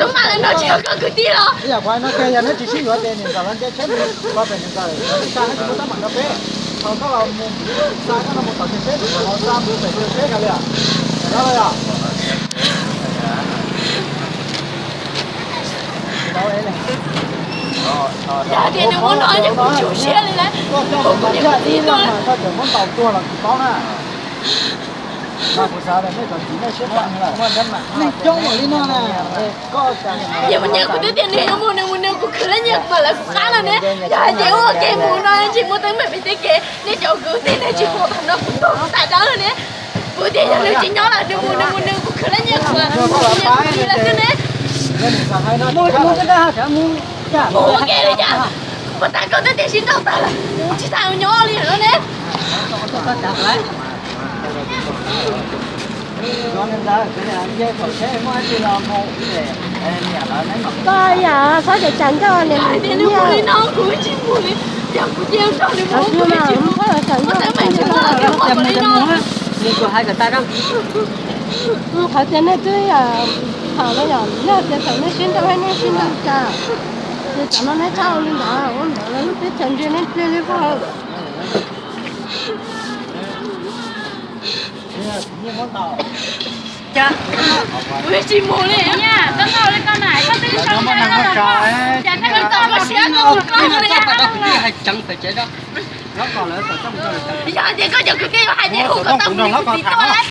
Tub Maj lawv no tsis yog koj kwv tij los? Ib yam kuv hais no tiag, yog neb tsis sib yuav ces niam ntxawm lawv nce tsheb mus tso pem niam ntxawm, lawv tib tsa neb tsis muaj teeb meem rau peb. Thaum koj los mus xa koj no mus tom kev tsheb, mus tom los xa mus pem kev tsheb kiag li os. Yog tias nws ua no ces kuv tsis ua siab li na. Kuv niam kuv txiv tuaj. Neeg coob npaum li no na, koj, yog mus nyiag kuv twb tias nws yuav mus nws mus nws, kuv khwv lab nyiaj kuv mam lawv kuv qab no ne. Yog hais tias ua ke mus no tsis muaj teeb meem pem tej kev, nej cov kwv tij nej tsis pom thaum no kuv tuag kuv tas dawb ne. Kuv tias yog nws tsis nyob lawm nws mus nws mus nws, kuv khwv lab nyiaj kuv mam nyiag kuv li lawm xwb ne. Mus mus ua ke li cas? Puas tas koj twb tias sib nrauj tag lawm, tsis tas nyob li no ne. Koj yam txhob cem tsam ncauj niam, hais tias nws mus li no kuv tsis mus li, yog kuv cia rau nws mus kuv tsis mus, kuv teeb meem tsis muaj li no. Nws kuj hais kom tas rau. Qhov tias nej twb yog thaum no yog nej tias thaum nej sib nrauj nej sib nrauj cas, ces tam no nej txhob ua li ntawd, ua ntawd lawv lub teb chaws ntse nej pliag li vog. Kuv tsis mus li. Yog hais tias koj cov kwv tij yuav hais tias hu kom tau kuv niam kuv txiv tuaj,